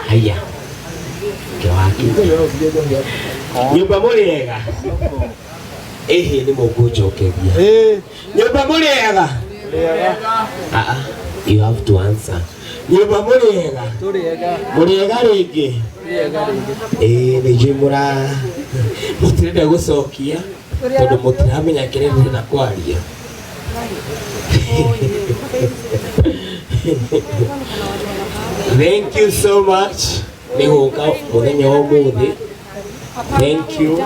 Haya, kĩwaki nyũmba mũrĩ ega? Ĩhĩ, nĩ mũkũnjokeria. Nyũmba mũrĩ ega? Ah, ah, you have to answer. Nyũmba mũrĩ ega? Mũrĩ ega rĩngĩ? Ĩĩ, nĩ njũĩ mũra mũtirenda gũcokia tondũ mũtiramenya kĩrĩa ndĩrenda kwaria. Thank you so much nĩ gũka mũthenya wa ũmũthĩ. Thank you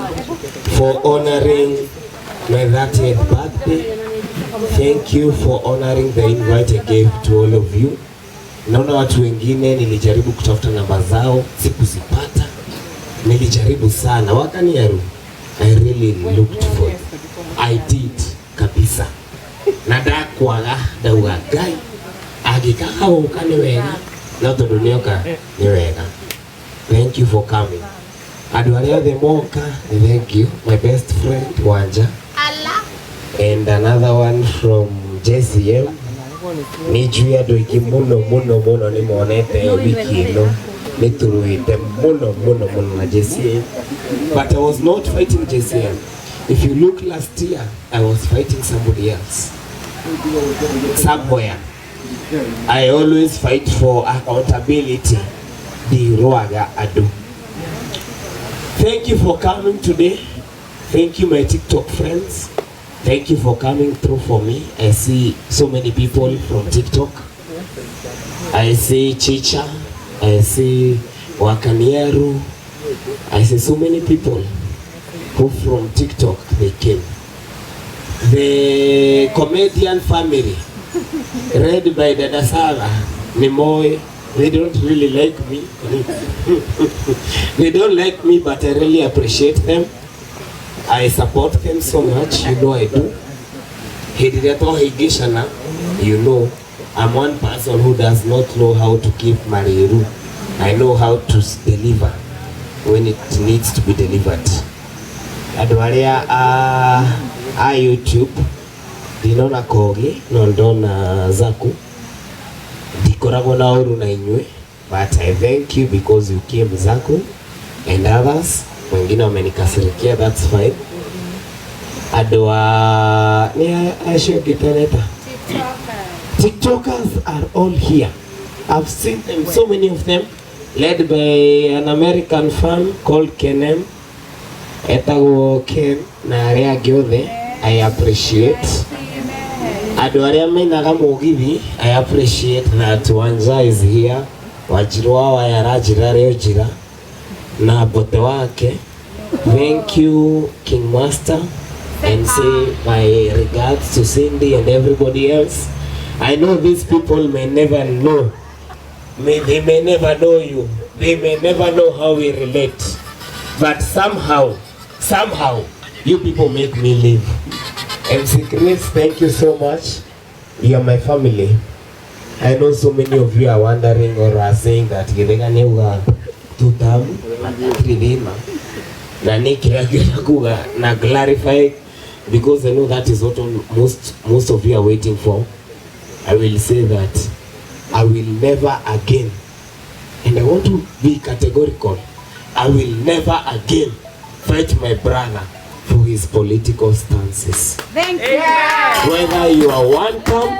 for honoring my 30th birthday. Thank you for honoring the invite I gave to all of you. Naona watu wengine nilijaribu kutafuta namba zao, sikuzipata. Nilijaribu sana, wakaniaru. I really looked for you. I did kabisa. Na ndakwaga ndauga Ngai angĩkaga gũka nĩ wega, no tondũ nĩoka nĩ wega. Thank you for coming. Andũ arĩa othe moka, nĩ thank you. My best friend Wanja and another one from JCM. Nĩ njũĩ andũ aingĩ mũno mũno mũno nĩ monete wiki ĩno nĩ tũrũĩte mũno mũno mũno na JCM. But I was not fighting JCM. If you look last year, I was fighting somebody else. Somewhere. I always fight for accountability. Ndirũaga andũ. Thank you for coming today. Thank you, my TikTok friends. Thank you for coming through for me. I see so many people from TikTok. I see Chicha. I see Wakanieru. I see so many people who from TikTok they came. The comedian family, led by Dada Sara, Nimoy, they don't really like me. They don't like me, but I really appreciate them. I support them so much, you know I do. Hĩndĩ ĩrĩa twahĩngĩcana, you know, I'm one person who does not know how to keep marĩru. I know how to deliver when it needs to be delivered. Andũ arĩa a YouTube, ndinona Kogi, no ndona Zaku. Ndikoragwo na ũru na inyuĩ, but I thank you because you came, Zaku and others. Wengine wamenikasirikia, that's fine. Andũ a nĩ acio angĩ tareta TikTokers are all here. I've seen them, so many of them, led by an American firm called Kenem. Etagwo Ken na arĩa angĩ othe, I appreciate. Andũ arĩa mainaga mũgithi, I appreciate that Wanja is here. Wanjiru wa Waya aranjĩra rĩo njĩra na bote wake. Thank you, King Master, and say my regards to Cindy and everybody else. I know these people may never know. They may never know you. They may never know how we relate. But somehow, somehow, you people make me live. MC Chris, thank you so much. You are my family. I know so many of you are wondering or are saying that Githaiga nĩ auga tutam na hatirĩ thĩna na nĩ kĩrĩa ngĩenda kuga na clarify, because I know that is what most of you are waiting for. I will say that I will never again, and I want to be categorical, I will never again fight my brother for his political stances. Thank you. Whether you are one term,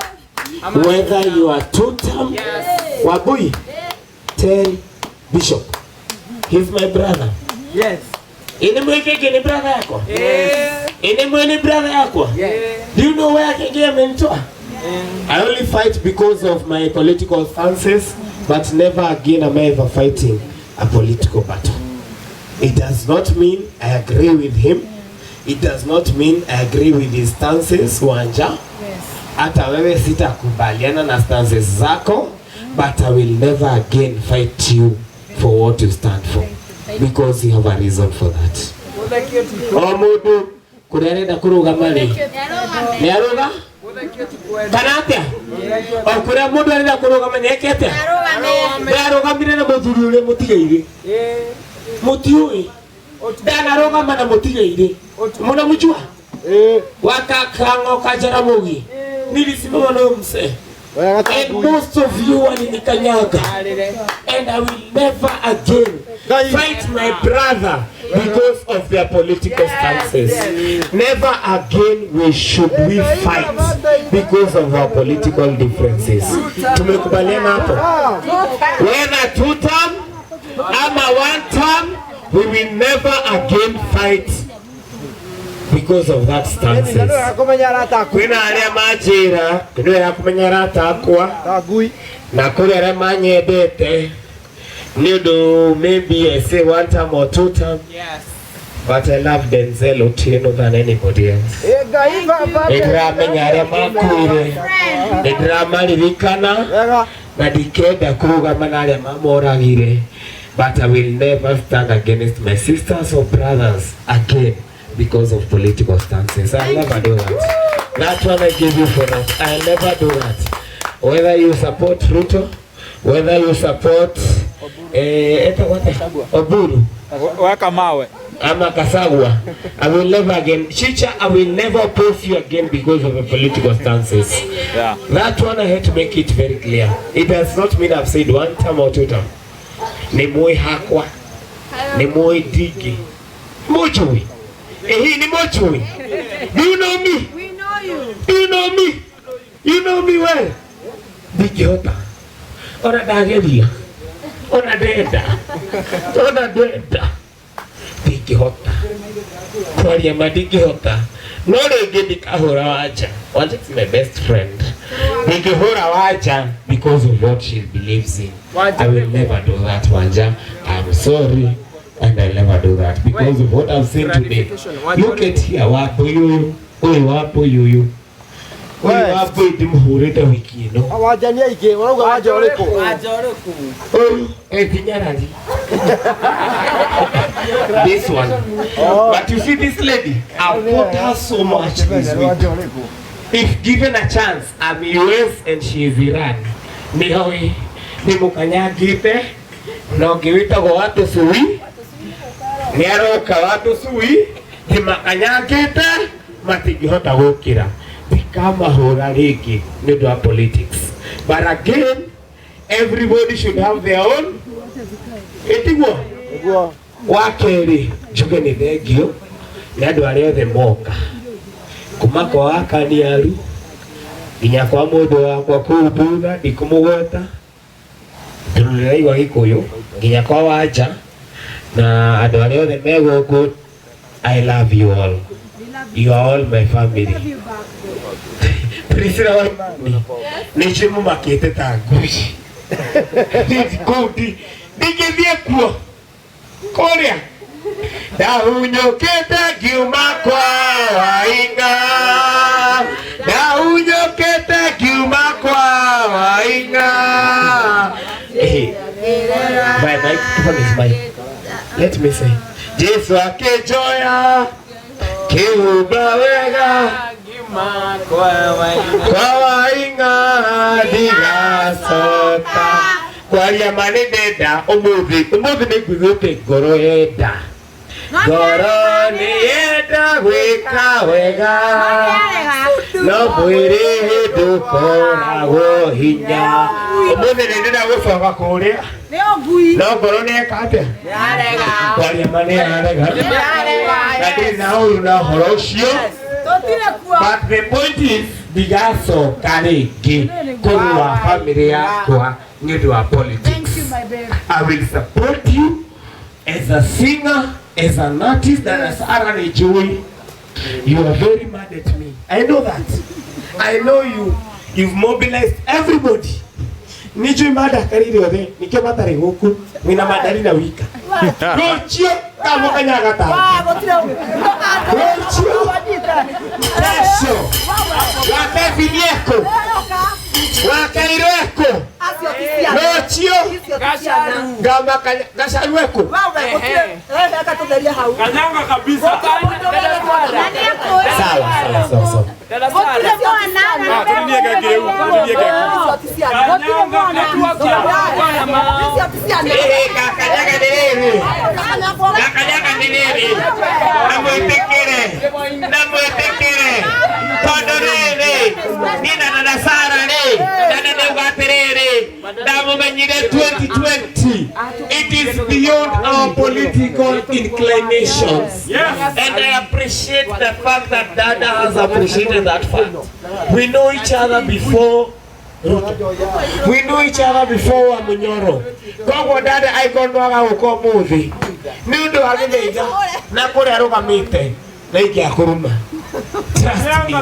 whether you are two term, Wabui, tell Bishop, he's my brother. Inimwekeke ni brother yako? Yes. Inimwe ni brother yako? Yes. Do you know where Kenge amenitoa? I only fight because of my political stances, but never again am I ever fighting a political battle. It does not mean I agree with him. It does not mean I agree with his stances, Wanja. Hata wewe sitakubaliana na stances zako, but I will never again fight you for what you stand for, because you have a reason for that. O mũndũ kũrĩa arenda kũrũgama rĩ, nĩ arũga kana atĩa? O kũrĩa mũndũ arenda kũrũgama nĩ eke atĩa? Ndarũgamire na mũthuri ũrĩa mũtigairĩ, mũtiũĩ ndanarũgama na mũtigairĩ, mũnamjua wakakang'o ka Jaramogi, nilisimama na huyo mzee. And most of you walinikanyaga. And I will never again fight my brother because of their political stances. Never again we should we fight because of our political differences. Tumekubaliana hapo? Whether two term ama one term, we will never again fight because of that stances. Kwĩna arĩa manjĩra nĩ wega kũmenya arata akwa na kũrĩ arĩa manyendete nĩ ũndũ maybe I say one term or two term. But I love Denzel Otieno than anybody else. Nĩ ndĩramenya arĩa makuire, nĩ ndĩramaririkana na ndikenda kũrũgama na arĩa mamoragire, but I will never stand against my sisters or brothers again because of political stances. I'll never do that. That one I give you for that. I'll never do that. Whether you support Ruto, whether you support Oburu, Weka mawe. Ama Kasagwa, I will never again. Chicha, I will never oppose you again because of the political stances. Yeah. That one I had to make it very clear. It does not mean I've said one term or two term. Ni moi hakwa, ni moi digi. Mojui. Eh, ni mojui. Do you know me? We know you. Do you know me? You know me well. Ndingĩhota. Ona ndageria. Ona ndenda. Ona ndenda. Ndingĩhota. Kwaria ma ndingĩhota. No rĩngĩ ndikahũra Wanja. Wanja is my best friend. Ndingĩhũra Wanja because of what she believes in. I will never do that, Wanja. I'm sorry. And I'll never do that because of what I've seen today. Look at here, wapo yuyu, ũyũ wapo yuyu. Ũyũ wapo ndĩmũhũrĩte wiki ĩno. Wanja nĩ aingĩ, ũrauga wanja ũrĩkũ? Ũyũ etinyarari. This one. But you see this lady, I've fought her so much this week. If given a chance, I'm US and she is Iran. Nĩhoĩ nĩmũkanyangĩte na ũngĩ wĩtagwo Watũcui nĩaroka Watũcui nĩmakanyangĩte matingĩhota gũkĩra ndikamahũra rĩngĩ nĩ ũndũ wa politics. But again, everybody should have their own. Ĩtiguo? Wa kerĩ njuge nĩ thengio nĩ andũ arĩa othe moka kuma kwa Wakaniaru nginya kwa mũndũ wakwa kũu thutha ndikũmũgweta tondũ ndĩraigua Gĩkũyũ nginya kwa Wanja na andũ arĩa othe me gũkũ. I love you all. You are all my family. Priscilla Waimani nĩ njũĩ mũmakĩte ta ngui. Kũu ndingĩthiĩ kuo kũrĩa ndahunyũkĩte ngiuma kwa Waing'a, ndahunyũkĩte ngiuma kwa Waing'a. My microphone is mine. Let me say, Jesu akĩnjoya kĩhumba wega kwa Waing'a ndigacoka. Kwaria ma nĩ ndenda ũmũthĩ, ũmũthĩ nĩ nguigĩte ngoro yenda, ngoro nĩ yenda gwĩka wega, no mwĩrĩ ndũkoragwo hinya. Ũmũthĩ nĩ ndĩrenda gũcoka kũrĩa, no ngoro nĩ eka atĩa? Kwaria ma nĩ yarega, na ndirĩ na ũru na ũhoro ũcio. But the point is, ndigacoka rĩngĩ kũrũa family yakwa nĩ ũndũ wa politics. I will support you as a singer, as an artist, and as Aaron Joy. You are very mad at me. I know that. I know you. You've mobilized everybody. Nijui madakarire othe nikio matarĩ gũkũ mwĩna mandari na wika rũciũ kamũkanyaga ta rũciũ kesho wakebinieko wakairweko rũciũ gacaru eko Kanyanga kabisa. Sawa sawa sawa sawa. Gakanyaga nĩ rĩrĩ, gakanyaga nĩ rĩrĩ, na mwĩtĩkĩre, na mwĩtĩkĩre, tondũ rĩrĩ niĩ na dada Sara rĩ, na dada Twamũmenyire 2020. It is beyond our political inclinations. And I appreciate the fact that Dada has appreciated that fact. We know each other before Ruto. We know each other before Wamunyoro. Koguo Dada aingorwo nwaga gũka ũmũthĩ nĩ ũndũ wa Gĩthĩnja na kũrĩa arũgamĩte na ingĩakũruma. Trust me.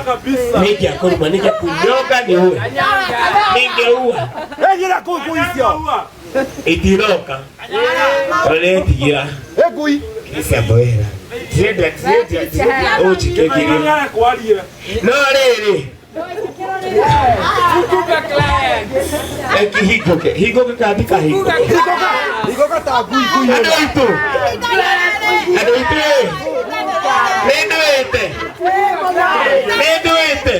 Ningĩakũruma, ningĩkunyonga nĩũwe. Ningeua. Ĩgira kũu ngui icio. Itiroka. Tondũ nĩetigira. Ĩ ngui. Iciamboera. Tirenda, tirenda, ũnjikĩngĩria. No rĩrĩ. Eki hingũke. Hingũke kana ndikahingũke. Hingũka ta ngui ngui. Andũ aitũ. Andũ aitũ ĩ. Nĩndũĩte. Nĩndũĩte.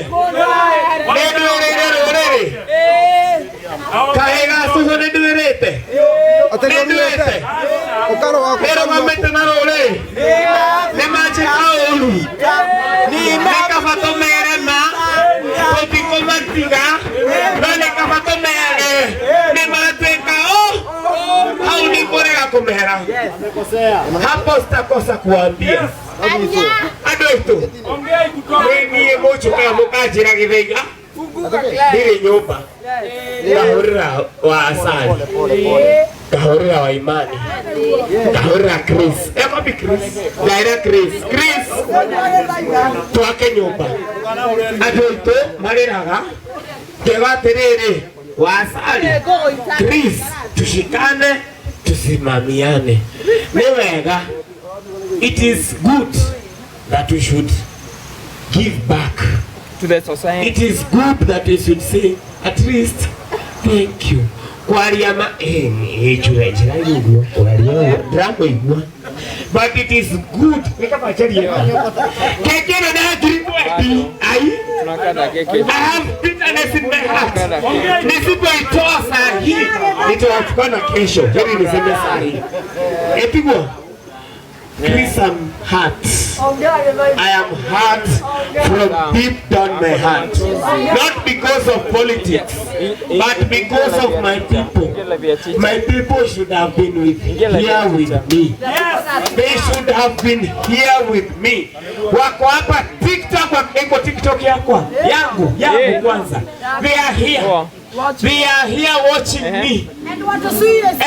Nĩndũĩrĩire rũrĩrĩ. Kahĩ ga cũcũ nĩndũĩrĩte. Atĩ Nĩndũĩte. Ũkaro waku. Nĩrũgamĩte na rũrĩrĩ. Nĩ manjĩka ũru. Nĩ kaba tũmere ma. Tũtikũmatiga. No nĩ kaba tũmere. Nĩ matuĩka ũ. Hau nĩ kũrega kũmera. Hapo sitakosa kuambia. Andũ aitũ. Nĩ niĩ mũnjũkaga mũkanjĩra Gĩthaiga. Ndirĩ nyũmba. Ngahũrĩra wa Asali. Ngahũrĩra wa Imani. Ngahũrĩra Chris. Ekobi Chris. Ngaĩra Chris. Chris. Twake nyũmba. Andũ aitũ marĩraga. Ngega atĩrĩrĩ. Wa Asali. Chris, tushikane, tusimamiane. Nĩ wega. It is good that we should give back. To the society. It is good that we should say at least thank you. Kwaria ma eh njura njira ũguo kwaria ũguo ndĩramũigua, but it is good nĩ kaba njarie keki ĩno nĩ ngiri 20 ai. Tunakata keki. I have bitterness in my heart. Nisipoitoa saa hii nitawatukana kesho. Heri niseme saa hii. Epigwa. Chris, I'm hurt. I am hurt from deep down my heart. Not because of politics, but because of my people. My people should have been with here with me. They should have been here with me. Wako hapa TikTok, iko TikTok yakwa yangu kwanza. They are here. They are here watching me.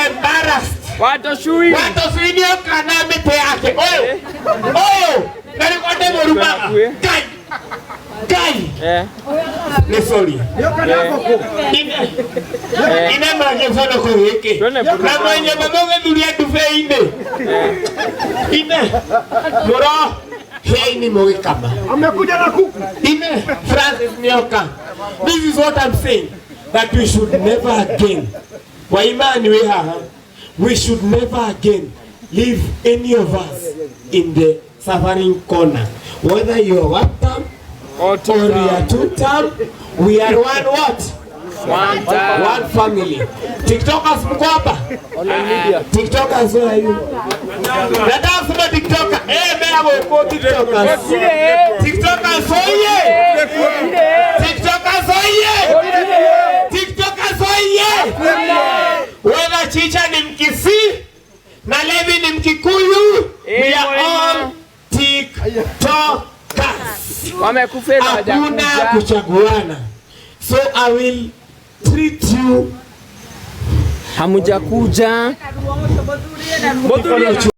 Embarrassed. Watoshui. Watosui kana mĩtĩ yake ũyũ ũyũ na nĩguo ndĩmũrumaga Ngai Ngai nĩ sorry ine magĩconoko gĩkĩ na mwenye mamũgĩthuria ndubei-inĩ ine mũro hei-inĩ mũgĩkama. Amekuja na kuku. Ine Francis Nyoka. This is what I'm saying, that we should never again, kwa imani we haha, we should never again leave any of us in the suffering corner. Whether you are one term Or two or you are two term, we are one what? One term. One family. TikTokers mko hapa? TikTokers, where are you? Nataka kusema TikToker. Eh, mea mko TikTokers. TikTokers oye! TikTokers oye! TikTokers oye! Whether Chicha ni Mkisii na Levi ni Mkikuyu, we are all TikTokers. Wamekufela. Hakuna hawajakuja. Kuchaguana. So I will treat you Hamujakuja.